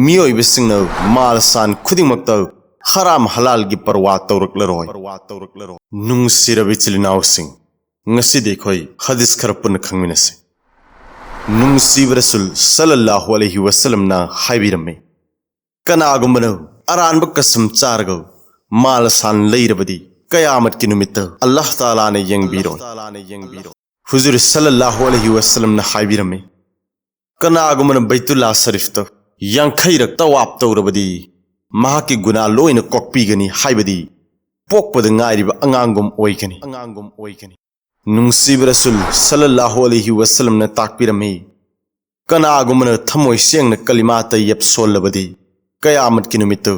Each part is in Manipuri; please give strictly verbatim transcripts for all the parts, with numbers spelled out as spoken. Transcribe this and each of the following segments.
ꯃꯤꯑꯣꯏꯕꯁꯤꯡꯅ ꯃꯥꯜ ꯁꯥꯟ ꯈꯨꯗꯤꯡꯃꯛꯇ ꯍꯔꯥꯝ ꯍꯂꯥꯜꯒꯤ ꯄꯔꯋꯥ ꯇꯧꯔꯛꯂꯔꯣꯏ꯫ ꯅꯨꯡꯁꯤꯔꯕ ꯏꯆꯤꯜ ꯏꯅꯥꯎꯁꯤꯡ, ꯉꯁꯤꯗꯤ ꯑꯩꯈꯣꯏ ꯍꯗꯤꯁ ꯈꯔ ꯄꯨꯟꯅ ꯈꯪꯃꯤꯟꯅꯁꯤ꯫ ꯅꯨꯡꯁꯤꯕ ꯔꯁꯨꯜ ꯁꯜꯂꯜꯂꯥꯍꯨ ꯑꯂꯩꯍꯤ ꯋꯁꯜꯂꯝꯅ ꯍꯥꯏꯕꯤꯔꯝꯃꯤ, ꯀꯅꯥꯒꯨꯝꯕꯅ ꯑꯔꯥꯟꯕ ꯀꯁꯝ ꯆꯥꯔꯒ ꯃꯥꯜ ꯁꯥꯟ ꯂꯩꯔꯕꯗꯤ ꯀꯌꯥꯃꯠꯀꯤ ꯅꯨꯃꯤꯠꯇ ꯑꯜꯂꯥꯍ ꯇꯥꯂꯥꯅ ꯌꯦꯡꯕꯤꯔꯣꯏ꯫ ꯍꯨꯖꯨꯔ ꯁꯜꯂꯜꯂꯥꯍꯨ ꯑꯂꯩꯍꯤ ꯋꯁꯜꯂꯝꯅ ꯍꯥꯏꯕꯤꯔꯝꯃꯤ, ꯀꯅꯥꯒꯨꯝꯕꯅ ꯕꯩꯇꯨꯜꯂꯥ ꯁꯔꯤꯐꯇ ꯌꯥꯡꯈꯩꯔꯛ ꯇꯋꯥꯞ ꯇꯧꯔꯕꯗꯤ ꯃꯍꯥꯛꯀꯤ ꯒꯨꯅꯥ ꯂꯣꯏꯅ ꯀꯣꯛꯄꯤꯒꯅꯤ, ꯍꯥꯏꯕꯗꯤ ꯄꯣꯛꯄꯗ ꯉꯥꯏꯔꯤꯕ ꯑꯉꯥꯡꯒꯨꯝ ꯑꯣꯏꯒꯅꯤ꯫ ꯅꯨꯡꯁꯤꯕ ꯔꯁꯨꯜ ꯁꯜꯂꯜꯂꯥꯍꯨ ꯑꯂꯩꯍꯤ ꯋꯁꯜꯂꯝꯅ ꯇꯥꯛꯄꯤꯔꯝꯃꯤ, ꯀꯅꯥꯒꯨꯝꯕꯅ ꯊꯃꯣꯏ ꯁꯦꯡꯅ ꯀꯂꯤꯃꯥ ꯇꯩꯌꯕ ꯁꯣꯜꯂꯕꯗꯤ ꯀꯌꯥꯃꯠꯀꯤ ꯅꯨꯃꯤꯠꯇ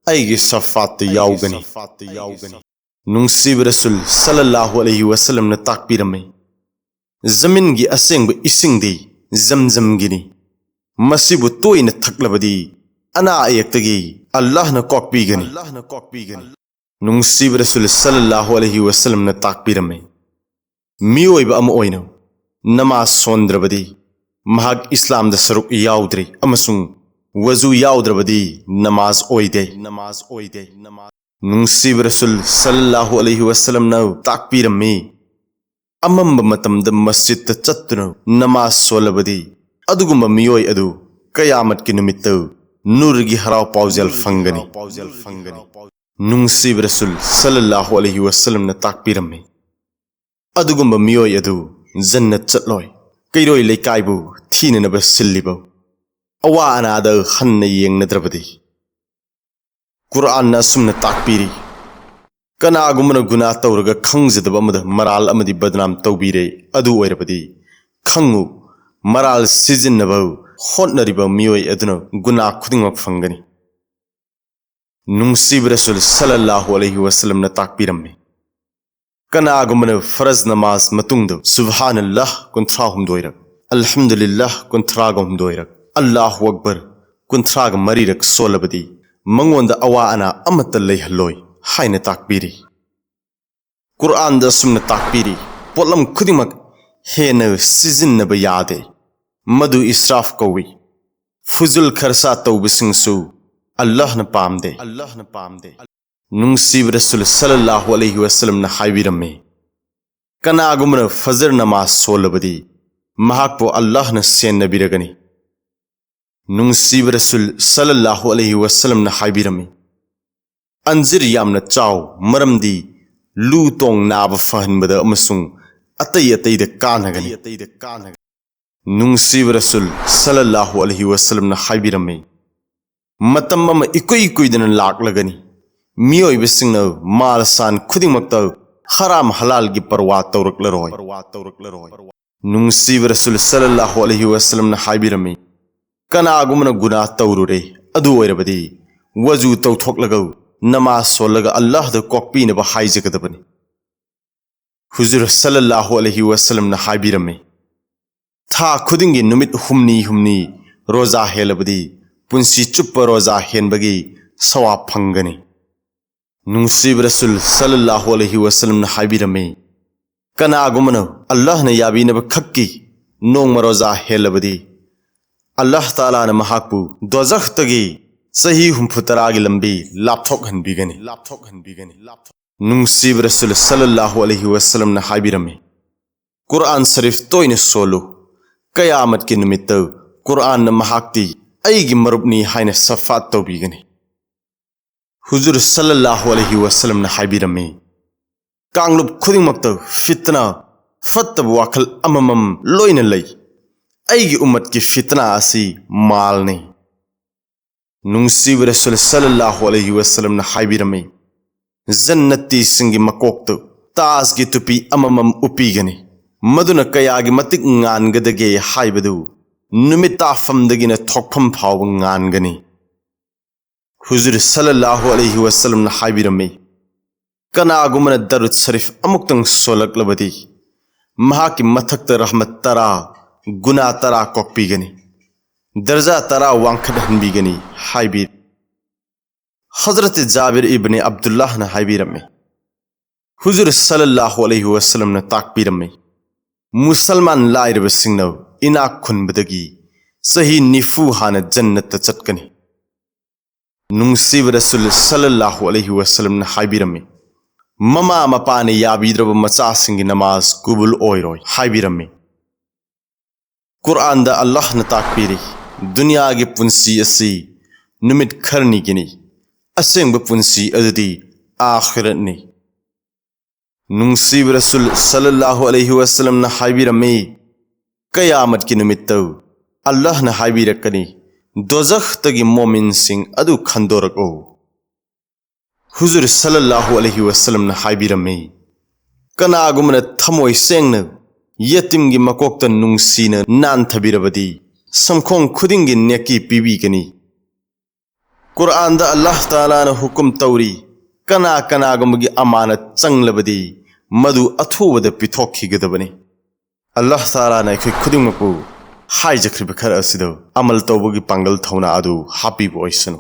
ꯑꯩꯒꯤ ꯁꯐꯥꯠꯇ ꯌꯥꯎꯒꯅꯤ꯫ ꯅꯨꯡꯁꯤꯕ ꯔꯁꯨꯜ ꯁꯜꯂꯜꯂꯥꯍꯨ ꯑꯂꯩꯍꯤ ꯋꯁꯜꯂꯝꯅ ꯇꯥꯛꯄꯤꯔꯝꯃꯤ, ꯖꯃꯤꯟꯒꯤ ꯑꯁꯦꯡꯕ ꯏꯁꯤꯡꯗꯤ ꯖꯝꯖꯝꯒꯤꯅꯤ꯫ ꯃꯁꯤꯕꯨ ꯇꯣꯏꯅ ꯊꯛꯂꯕꯗꯤ ꯑꯅꯥ ꯑꯌꯦꯛꯇꯒꯤ ꯑꯜꯂꯥꯍꯅ ꯀꯣꯛꯄꯤꯒꯅꯤ꯫ ꯅꯨꯡꯁꯤꯕ ꯔꯁꯨꯜ ꯁꯜꯂꯜꯂꯥꯍꯨ ꯑꯂꯩꯍꯤ ꯋꯁꯜꯂꯝꯅ ꯇꯥꯛꯄꯤꯔꯝꯃꯤ, ꯃꯤꯑꯣꯏꯕ ꯑꯃ ꯑꯣꯏꯅ ꯅꯃꯥꯖ ꯁꯣꯟꯗ꯭ꯔꯕꯗꯤ ꯃꯍꯥꯛ ꯏꯁꯂꯥꯝꯗ ꯁꯔꯨꯛ ꯌꯥꯎꯗ꯭ꯔꯦ, ꯑꯃꯁꯨꯡ ꯋꯖꯨ ꯌꯥꯎꯗ꯭ꯔꯕꯗꯤ ꯅꯃꯥꯖ ꯑꯣꯏꯗꯦ꯫ ꯅꯨꯡꯁꯤꯕ ꯔꯁꯨꯜ ꯁꯜꯂꯜꯂꯥꯍꯨ ꯑꯂꯩꯍꯤ ꯋꯁꯜꯂꯝꯅ ꯇꯥꯛꯄꯤꯔꯝꯃꯤ, ꯑꯃꯝꯕ ꯃꯇꯝꯗ ꯃꯁꯖꯤꯗꯇ ꯆꯠꯇꯨꯅ ꯅꯃꯥꯖ ꯁꯣꯜꯂꯕꯗꯤ ꯑꯗꯨꯒꯨꯝꯕ ꯃꯤꯑꯣꯏ ꯑꯗꯨ ꯀꯌꯥꯃꯠꯀꯤ ꯅꯨꯃꯤꯠꯇ ꯅꯨꯔꯒꯤ ꯍꯔꯥꯎ ꯄꯥꯎꯖꯦꯜ ꯐꯪꯒꯅꯤ꯫ ꯅꯨꯡꯁꯤꯕ ꯔꯁꯨꯜ ꯁꯜꯂꯜꯂꯥꯍꯨ ꯑꯂꯩꯍꯤ ꯋꯁꯜꯂꯝꯅ ꯇꯥꯛꯄꯤꯔꯝꯃꯤ, ꯑꯗꯨꯒꯨꯝꯕ ꯃꯤꯑꯣꯏ ꯑꯗꯨ ꯖꯟꯅꯠ ꯆꯠꯂꯣꯏ꯫ ꯀꯩꯔꯣꯏ ꯂꯩꯀꯥꯏꯕꯨ ꯊꯤꯅꯅꯕ ꯁꯤꯜꯂꯤꯕ, ꯑꯋꯥ ꯑꯅꯥꯗ ꯍꯟꯅ ꯌꯦꯡꯅꯗ꯭ꯔꯕꯗꯤ꯫ ꯀꯨꯔꯥꯟꯅ ꯑꯁꯨꯝꯅ ꯇꯥꯛꯄꯤꯔꯤ, ꯀꯅꯥꯒꯨꯝꯕꯅ ꯒꯨꯅꯥ ꯇꯧꯔꯒ ꯈꯪꯖꯗꯕ ꯑꯃꯗ ꯃꯔꯥꯜ ꯑꯃꯗꯤ ꯕꯗꯅꯥꯝ ꯇꯧꯕꯤꯔꯦ, ꯑꯗꯨ ꯑꯣꯏꯔꯕꯗꯤ ꯈꯪꯉꯨ, ꯃꯔꯥꯜ ꯁꯤꯖꯤꯟꯅꯕ ꯍꯣꯠꯅꯔꯤꯕ ꯃꯤꯑꯣꯏ ꯑꯗꯨꯅ ꯒꯨꯅꯥ ꯈꯨꯗꯤꯡꯃꯛ ꯐꯪꯒꯅꯤ꯫ ꯅꯨꯡꯁꯤꯕ ꯔꯁꯨꯜ ꯁꯜꯂꯜꯂꯥꯍꯨ ꯑꯂꯩꯍꯤ ꯋꯁꯜꯂꯝꯅ ꯇꯥꯛꯄꯤꯔꯝꯃꯤ, ꯀꯅꯥꯒꯨꯝꯕꯅ ꯐꯔꯖ ꯅꯃꯥꯖ ꯃꯇꯨꯡꯗ ꯁꯨꯕꯍꯥꯅꯜꯂꯥꯍ ꯀꯨꯟꯊ꯭ꯔꯥ ꯍꯨꯝꯗꯣꯏꯔꯛ, ꯑꯜꯍꯝꯗꯨꯂꯤꯜꯂꯥꯍ ꯀꯨꯟꯊ꯭ꯔꯥꯒ ꯍꯨꯝꯗꯣꯏꯔꯛ, ꯑꯜꯂꯥꯍꯨ ꯑꯛꯕꯔ ꯀꯨꯟꯊ꯭ꯔꯥꯒ ꯃꯔꯤꯔꯛ ꯁꯣꯜꯂꯕꯗꯤ ꯃꯉꯣꯟꯗ ꯑꯋꯥ ꯑꯅꯥ ꯑꯃꯠꯇ ꯂꯩꯍꯜꯂꯣꯏ ꯍꯥꯏꯅ ꯇꯥꯛꯄꯤꯔꯤ꯫ ꯀꯨꯔꯥꯟꯗ ꯑꯁꯨꯝꯅ ꯇꯥꯛꯄꯤꯔꯤ, ꯄꯣꯠꯂꯝ ꯈꯨꯗꯤꯡꯃꯛ ꯍꯦꯟꯅ ꯁꯤꯖꯤꯟꯅꯕ ꯌꯥꯗꯦ, ꯃꯗꯨ ꯏꯁ꯭ꯔꯥꯐ ꯀꯧꯏ꯫ ꯐꯨꯖꯨꯜ ꯈꯔꯁꯥ ꯇꯧꯕꯁꯤꯡꯁꯨ ꯑꯜꯂꯥꯍꯅ ꯄꯥꯝꯗꯦ꯫ ꯑꯜꯂꯥꯍꯅ ꯄꯥꯝꯗꯦ꯫ ꯅꯨꯡꯁꯤꯕ ꯔꯁꯨꯜ ꯁꯜꯂꯜꯂꯥꯍꯨ ꯑꯂꯩꯍꯤ ꯋꯁꯜꯂꯝꯅ ꯍꯥꯏꯕꯤꯔꯝꯃꯤ, "ꯀꯅꯥꯒꯨꯝꯕꯅ ꯐꯖꯔ ꯅꯃꯥꯖ ꯁꯣꯜꯂꯕꯗꯤ ꯃꯍꯥꯛꯄꯨ ꯑꯜꯂꯥꯍꯅ ꯁꯦꯟꯅꯕꯤꯔꯒꯅꯤ"꯫ ꯅꯨꯡꯁꯤꯕ ꯔꯁꯨꯜ ꯁꯜꯂꯜꯂꯥꯍꯨ ꯑꯂꯩꯍꯤ ꯋꯁꯜꯂꯝꯅ ꯍꯥꯏꯕꯤꯔꯝꯃꯤ, "ꯑꯟꯖꯤꯔ ꯌꯥꯝꯅ ꯆꯥꯎ, ꯃꯔꯝꯗꯤ ꯂꯨ ꯇꯣꯡ ꯅꯥꯕ ꯐꯍꯟꯕꯗ ꯑꯃꯁꯨꯡ ꯑꯇꯩ ꯑꯇꯩꯗ ꯀꯥꯟꯅꯒꯅꯤ"꯫ ꯅꯨꯡꯁꯤꯕ ꯔꯁꯨꯜ ꯁꯜꯂꯜꯂꯥꯍꯨ ꯑꯂꯩꯍꯤ ꯋꯁꯜꯂꯝꯅ ꯍꯥꯏꯕꯤꯔꯝꯃꯤ, "ꯃꯇꯝ ꯑꯃ ꯏꯀꯨꯏ ꯀꯨꯏꯗꯅ ꯂꯥꯛꯂꯒꯅꯤ, ꯃꯤꯑꯣꯏꯕꯁꯤꯡꯅ ꯃꯥꯜ ꯁꯥꯟ ꯈꯨꯗꯤꯡꯃꯛꯇ ꯍꯔꯥꯝ ꯍꯂꯥꯜꯒꯤ ꯄꯔꯋꯥ ꯇꯧꯔꯛꯂꯔꯣꯏ"꯫ ꯅꯨꯡꯁꯤꯕ ꯔꯁꯨꯜ ꯁꯜꯂꯜꯂꯥꯍꯨ ꯑꯂꯩꯍꯤ ꯋꯁꯜꯂꯝꯅ ꯍꯥꯏꯕꯤꯔꯝꯃꯤ, "ꯀꯅꯥꯒꯨꯝꯕꯅ ꯒꯨꯅꯥ ꯇꯧꯔꯨꯔꯦ, ꯑꯗꯨ ꯑꯣꯏꯔꯕꯗꯤ ꯋꯖꯨ ꯇꯧꯊꯣꯛꯂꯒ ꯅꯃꯥꯖ ꯁꯣꯜꯂꯒ ꯑꯜꯂꯥꯍꯗ ꯀꯣꯛꯄꯤꯅꯕ ꯍꯥꯏꯖꯒꯗꯕꯅꯤ"꯫ ꯍꯨꯖꯨꯔ ꯁꯜꯂꯜꯂꯥꯍꯨ ꯑꯂꯩꯍꯤ ꯋꯁꯜꯂꯝꯅ ꯍꯥꯏꯕꯤꯔꯝꯃꯤ, "ꯊꯥ ꯈꯨꯗꯤꯡꯒꯤ ꯅꯨꯃꯤꯠ ꯍꯨꯝꯅꯤ ꯍꯨꯝꯅꯤ ꯔꯣꯖꯥ ꯍꯦꯜꯂꯕꯗꯤ ꯄꯨꯟꯁꯤ ꯆꯨꯞꯄ ꯔꯣꯖꯥ ꯍꯦꯟꯕꯒꯤ ꯁꯋꯥꯕ ꯐꯪꯒꯅꯤ"꯫ ꯅꯨꯡꯁꯤꯕ ꯔꯁꯨꯜ ꯁꯜꯂꯜꯂꯥꯍꯨ ꯑꯂꯩꯍꯤ ꯋꯁꯜꯂꯝꯅ ꯍꯥꯏꯕꯤꯔꯝꯃꯤ, "ꯀꯅꯥꯒꯨꯝꯕꯅ ꯑꯜꯂꯥꯍꯅ ꯌꯥꯕꯤꯅꯕ ꯈꯛꯀꯤ ꯅꯣꯡꯃ ꯔꯣꯖꯥ ꯍꯦꯜꯂꯕꯗꯤ ꯑꯜꯂꯥꯍ ꯇꯥꯂꯥꯅ ꯃꯍꯥꯛꯄꯨ ꯗꯣꯖꯈꯇꯒꯤ ꯆꯍꯤ ꯍꯨꯝꯐꯨ ꯇꯔꯥꯒꯤ ꯂꯝꯕꯤ ꯂꯥꯞꯊꯣꯛꯍꯟꯕꯤꯒꯅꯤ"꯫ ꯅꯨꯡꯁꯤꯕ ꯔꯁꯨꯜ ꯁꯜꯂꯜꯂꯥꯍꯨ ꯑꯂꯩꯍꯤ ꯋꯁꯜꯂꯝꯅ ꯍꯥꯏꯕꯤꯔꯝꯃꯤ, "ꯀꯨꯔꯑꯥꯟ ꯁꯔꯤꯐ ꯇꯣꯏꯅ ꯁꯣꯜꯂꯨ, ꯀꯌꯥꯃꯠꯀꯤ ꯅꯨꯃꯤꯠꯇ ꯀꯨꯔꯑꯥꯟꯅ ꯃꯍꯥꯛꯇꯤ ꯑꯩꯒꯤ ꯃꯔꯨꯞꯅꯤ ꯍꯥꯏꯅ ꯁꯐꯥꯠ ꯇꯧꯕꯤꯒꯅꯤ"꯫ ꯍꯨꯖꯨꯔ ꯁꯜꯂꯜꯂꯥꯍꯨ ꯑꯂꯩꯍꯤ ꯋꯁꯜꯂꯝꯅ ꯍꯥꯏꯕꯤꯔꯝꯃꯤ, "ꯀꯥꯡꯂꯨꯞ ꯈꯨꯗꯤꯡꯃꯛꯇ ꯐꯤꯠꯅ, ꯐꯠꯇꯕ ꯋꯥꯈꯜ ꯑꯃꯃꯝ ꯂꯣꯏꯅ ꯂꯩ꯫ ꯑꯩꯒꯤ ꯎꯝꯃꯠꯀꯤ ꯐꯤꯠꯅ ꯑꯁꯤ ꯃꯥꯜꯅꯤ"꯫ ꯅꯨꯡꯁꯤꯕ ꯔꯁꯨꯜ ꯁꯜꯂꯜꯂꯥꯍꯨ ꯑꯂꯩꯍꯤ ꯋꯁꯜꯂꯝꯅ ꯍꯥꯏꯕꯤꯔꯝꯃꯤ, "ꯖꯟꯅꯇꯤꯁꯤꯡꯒꯤ ꯃꯀꯣꯛꯇ ꯇꯥꯖꯒꯤ ꯇꯨꯄꯤ ꯑꯃꯃꯝ ꯎꯞꯄꯤꯒꯅꯤ, ꯃꯗꯨꯅ ꯀꯌꯥꯒꯤ ꯃꯇꯤꯛ ꯉꯥꯟꯒꯗꯒꯦ ꯍꯥꯏꯕꯗꯨ ꯅꯨꯃꯤꯠ ꯇꯥꯐꯝꯗꯒꯤꯅ ꯊꯣꯛꯐꯝ ꯐꯥꯎꯕ ꯉꯥꯟꯒꯅꯤ"꯫ ꯍꯨꯖꯨꯔ ꯁꯜꯂꯜꯂꯥꯍꯨ ꯑꯂꯩꯍꯤ ꯋꯁꯜꯂꯝꯅ ꯍꯥꯏꯕꯤꯔꯝꯃꯤ, "ꯀꯅꯥꯒꯨꯝꯕꯅ ꯗꯔꯨꯗ ꯁꯔꯤꯐ ꯑꯃꯨꯛꯇꯪ ꯁꯣꯜꯂꯛꯂꯕꯗꯤ ꯃꯍꯥꯛꯀꯤ ꯃꯊꯛꯇ ꯔꯍꯃꯠ ꯇꯔꯥ, ꯒꯨꯅꯥ ꯇꯔꯥ ꯀꯣꯛꯄꯤꯒꯅꯤ, ꯗꯔꯖꯥ ꯇꯔꯥ ꯋꯥꯡꯈꯠꯍꯟꯕꯤꯒꯅꯤ" ꯍꯥꯏꯕꯤ꯫ ꯍꯖꯔꯠ ꯖꯥꯕꯤꯔ ꯏꯕꯅꯦ ꯑꯕꯗꯨꯜꯂꯥꯍꯅ ꯍꯥꯏꯕꯤꯔꯝꯃꯤ, ꯍꯨꯖꯨꯔ ꯁꯜꯂꯜꯂꯥꯍꯨ ꯑꯂꯩꯍꯤ ꯋꯁꯜꯂꯝꯅ ꯇꯥꯛꯄꯤꯔꯝꯃꯤ, ꯃꯨꯁꯜꯃꯥꯟ ꯂꯥꯏꯔꯕꯁꯤꯡꯅ ꯏꯅꯥꯛ ꯈꯨꯟꯕꯗꯒꯤ ꯆꯍꯤ ꯅꯤꯐꯨ ꯍꯥꯟꯅ ꯖꯟꯅꯠꯇ ꯆꯠꯀꯅꯤ꯫ ꯅꯨꯡꯁꯤꯕ ꯔꯁꯨꯜ ꯁꯜꯂꯜꯂꯥꯍꯨ ꯑꯂꯩꯍꯤ ꯋꯁꯜꯂꯝꯅ ꯍꯥꯏꯕꯤꯔꯝꯃꯤ, "ꯃꯃꯥ ꯃꯄꯥꯅ ꯌꯥꯕꯤꯗ꯭ꯔꯕ ꯃꯆꯥꯁꯤꯡꯒꯤ ꯅꯃꯥꯖ ꯀꯨꯕꯨꯜ ꯑꯣꯏꯔꯣꯏ" ꯍꯥꯏꯕꯤꯔꯝꯃꯤ꯫ ꯀꯨꯔꯑꯥꯟꯗ ꯑꯜꯂꯥꯍꯅ ꯇꯥꯛꯄꯤꯔꯤ, ꯗꯨꯅꯤꯌꯥꯒꯤ ꯄꯨꯟꯁꯤ ꯑꯁꯤ ꯅꯨꯃꯤꯠ ꯈꯔꯅꯤꯒꯤꯅꯤ, ꯑꯁꯦꯡꯕ ꯄꯨꯟꯁꯤ ꯑꯗꯨꯗꯤ ꯑꯥꯈꯤꯔꯠꯅꯤ꯫ ꯅꯨꯡꯁꯤꯕ ꯔꯁꯨꯜ ꯁꯜꯂꯜꯂꯥꯍꯨ ꯑꯂꯩꯍꯤ ꯋꯁꯜꯂꯝꯅ ꯍꯥꯏꯕꯤꯔꯝꯃꯤ, "ꯀꯌꯥꯃꯠꯀꯤ ꯅꯨꯃꯤꯠꯇ ꯑꯜꯂꯥꯍꯅ ꯍꯥꯏꯕꯤꯔꯛꯀꯅꯤ, 'ꯗꯣꯖꯈꯇꯒꯤ ꯃꯣꯃꯤꯟꯁꯤꯡ ꯑꯗꯨ ꯈꯟꯗꯣꯔꯛꯎ.'" ꯍꯨꯖꯨꯔ ꯁꯜꯂꯜꯂꯥꯍꯨ ꯑꯂꯩꯍꯤ ꯋꯁꯜꯂꯝꯅ ꯍꯥꯏꯕꯤꯔꯝꯃꯤ, "ꯀꯅꯥꯒꯨꯝꯕꯅ ꯊꯃꯣꯏ ꯁꯦꯡꯅ ꯌꯦꯇꯤꯝꯒꯤ ꯃꯀꯣꯛꯇ ꯅꯨꯡꯁꯤꯅ ꯅꯥꯟꯊꯕꯤꯔꯕꯗꯤ, ꯁꯝꯈꯣꯡ ꯈꯨꯗꯤꯡꯒꯤ ꯅꯦꯛꯀꯤ ꯄꯤꯕꯤꯒꯅꯤ"꯫ ꯀꯨꯔꯑꯥꯟꯗ ꯑꯜꯂꯥꯍ ꯇꯥꯂꯥꯅ ꯍꯨꯀꯨꯝ ꯇꯧꯔꯤ, ꯀꯅꯥ ꯀꯅꯥꯒꯨꯝꯕꯒꯤ ꯑꯃꯥꯅꯠ ꯆꯪꯂꯕꯗꯤ ꯃꯗꯨ ꯑꯊꯨꯕꯗ ꯄꯤꯊꯣꯛꯈꯤꯒꯗꯕꯅꯤ꯫ ꯑꯜꯂꯥꯍ ꯇꯥꯂꯥꯅ ꯑꯩꯈꯣꯏ ꯈꯨꯗꯤꯡꯃꯛꯄꯨ ꯍꯥꯏꯖꯈ꯭ꯔꯤꯕ ꯈꯔ ꯑꯁꯤꯗ ꯑꯃꯜ ꯇꯧꯕꯒꯤ ꯄꯥꯡꯒꯜ ꯊꯧꯅꯥ ꯑꯗꯨ ꯍꯥꯞꯄꯤꯕ ꯑꯣꯏꯁꯅꯨ꯫